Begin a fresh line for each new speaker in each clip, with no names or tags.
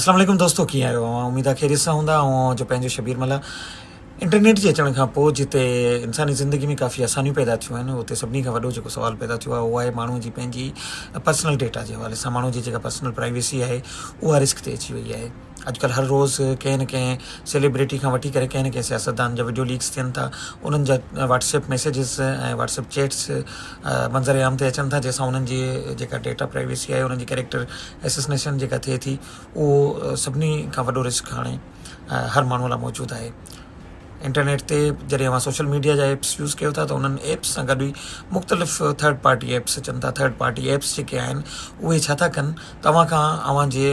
السلام عليڪم دوستو ڪيئن آهيو اوهان اميد آهي خيريت سان هوندا اوهان جو پنهنجو شبير ملاح انٽرنيٽ جي اچڻ کان پوء جتي انساني زندگي ۾ ڪافي آسانيون پيدا ٿيون آهن اتي سڀني کان وڏو جيڪو سوال پيدا ٿيو آهي اهو آهي ماڻهو جي پنهنجي پرسنل ڊيٽا جي حوالي سان ماڻهو جي جيڪا پرسنل پرائيويسي آهي اها رسڪ تي اچي وئي آهي اڄڪلهه هر روز ڪنهن نه ڪنهن سيليبريٽي کان وٺي ڪري ڪنهن نه ڪنهن سياستدان جا وڊيو ليڪس ٿين ٿا انهن جا Whats app messages ۽ Whats app chats منظر عام تي اچن ٿا جنهن سان انهن جي جيڪا ڊيٽا پرائيويسي آهي انهن جي ڪيريڪٽر ايسسنيشن جيڪا ٿئي ٿي اهو سڀني کان وڏو رسڪ هاڻي هر ماڻهو لاء موجود آهي انٽرنيٽ تي جڏهن اوهان سوشل ميڊيا جا ايپس يوز ڪيو ٿا ته انهن ايپس سان گڏ ئي مختلف ٿرڊ پارٽي ايپس اچن ٿا ٿرڊ پارٽي ايپس جيڪي آهن اهي ڇا ٿا ڪن توهان کان اوهان جي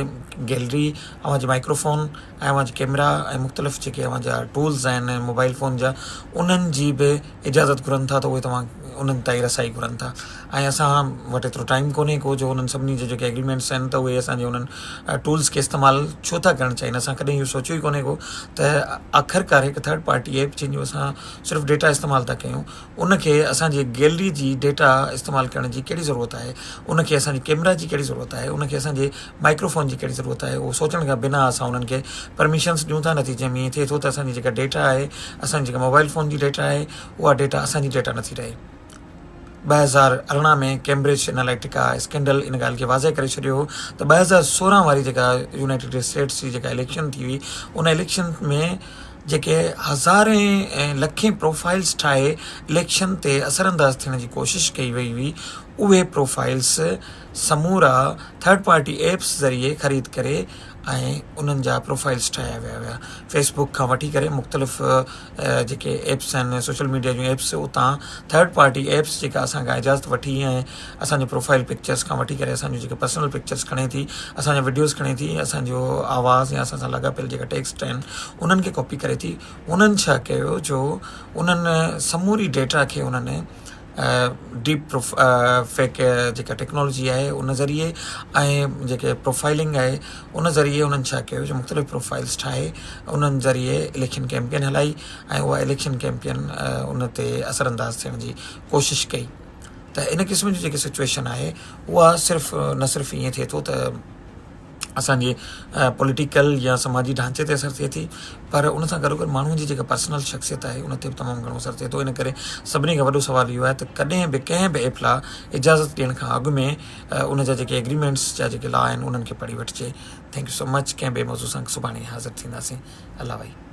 گيلري اوهان جي مائڪروفون ۽ اوهان جي ڪيمرا ۽ مختلف جيڪي اوهان جا ٽولز آهن موبائل فون جا انهن جي به اجازت گهرن ٿا ته اهي توهان انهن تائين رسائي گهرن ٿا ۽ اسان وٽ ايترو ٽائيم ڪونهي ڪو جو انهن سڀني جا جيڪي ايگريمينٽس آهن ته اهي اسان جي انهن ٽولز کي استعمال ڇو ٿا ڪرڻ چاهين اسان ڪڏهن اهو سوچيو ئي ڪونهي ڪو ته آخرڪار هڪ ٿرڊ پارٽي ايپ جنهن جو اسان صرف ڊيٽا استعمال ٿا ڪيون ان کي اسان جي گيلري جي ڊيٽا استعمال ڪرڻ جي ڪهڙي ضرورت آهي ان کي اسان جي ڪيمرا جي ڪهڙي ضرورت آهي ان کي اسان جي مائڪروفون جي ڪهڙي ضرورت آهي اهو سوچڻ کان بنا اسان انهن کي پرميشنس ڏيون ٿا نتيجي ۾ ائين ٿئي ٿو ته اسان جي جيڪا ڊيٽا آهي اسان جي جيڪا موبائل فون جي ڊيٽا آهي اها ڊيٽا اسان جي ڊيٽا نٿي رهي. 2018 ۾ ڪيمبرج انالائٽيڪا اسڪينڊل ان ڳالهه کي واضح ڪري ڇڏيو هو ته 2016 واري جيڪا يونائيٽيڊ اسٽيٽس جي جيڪا اليڪشن ٿي هئي ان اليڪشن ۾ جيڪي هزارين ۽ لکين پروفائلز ٺاهي اليڪشن تي اثر انداز ٿيڻ جي ڪوشش ڪئي وئي هئي اهي پروفائلز سمورا ٿرڊ پارٽي ايپس ذريعي خريد ڪري ۽ انهن جا پروفائلز ٺاهيا ويا هيا فيس بڪ کان وٺي ڪري مختلف جيڪي ايپس آهن سوشل ميڊيا جون ايپس اتان ٿرڊ پارٽي ايپس جيڪا اسان کان اجازت وٺي ۽ اسان جو پروفائل پڪچرس کان وٺي ڪري اسان جون جيڪي پرسنل پڪچرس کڻي ٿي اسان جا وڊيوز کڻي ٿي اسان جو آواز يا اسان سان لاڳاپيل جيڪا ٽيڪسٽ آهن انهن کي ڪاپي ڪري ٿي انهن ڇا ڪيو جو انهن سموري ڊيٽا کي انهن ڊيپ فيڪ جيڪا ٽيڪنالاجي آهي ان ذريعي ۽ جيڪي پروفائلنگ آهي ان ذريعي انهن ڇا ڪيو جو مختلف پروفائلس ٺاهي انهن ذريعي اليڪشن ڪيمپين هلائي ۽ اها اليڪشن ڪيمپين ان تي اثر انداز ٿيڻ جي ڪوشش ڪئي ته ان قسم جي جيڪي سچويشن آهي اها صرف نه صرف ائين ٿئي ٿو ته اسان جي پوليٽيڪل يا سماجي ڍانچي تي اثر ٿئي ٿي پر ان سان گڏوگڏ ماڻهو جي جيڪا پرسنل شخصيت آهي ان تي به تمام گهڻو اثر ٿئي ٿو ان ڪري سڀني کان وڏو سوال اهو آهي ته ڪڏهن به ڪنهن به ايپ لاء اجازت ڏيڻ کان اڳ ۾ ان جا جيڪي ايگريمينٽس جا جيڪي لا آهن انهن کي پڙهي وٺجي thank you so much ڪنهن ٻئي موضوع سان سڀاڻي حاضر ٿينداسين الله وائي.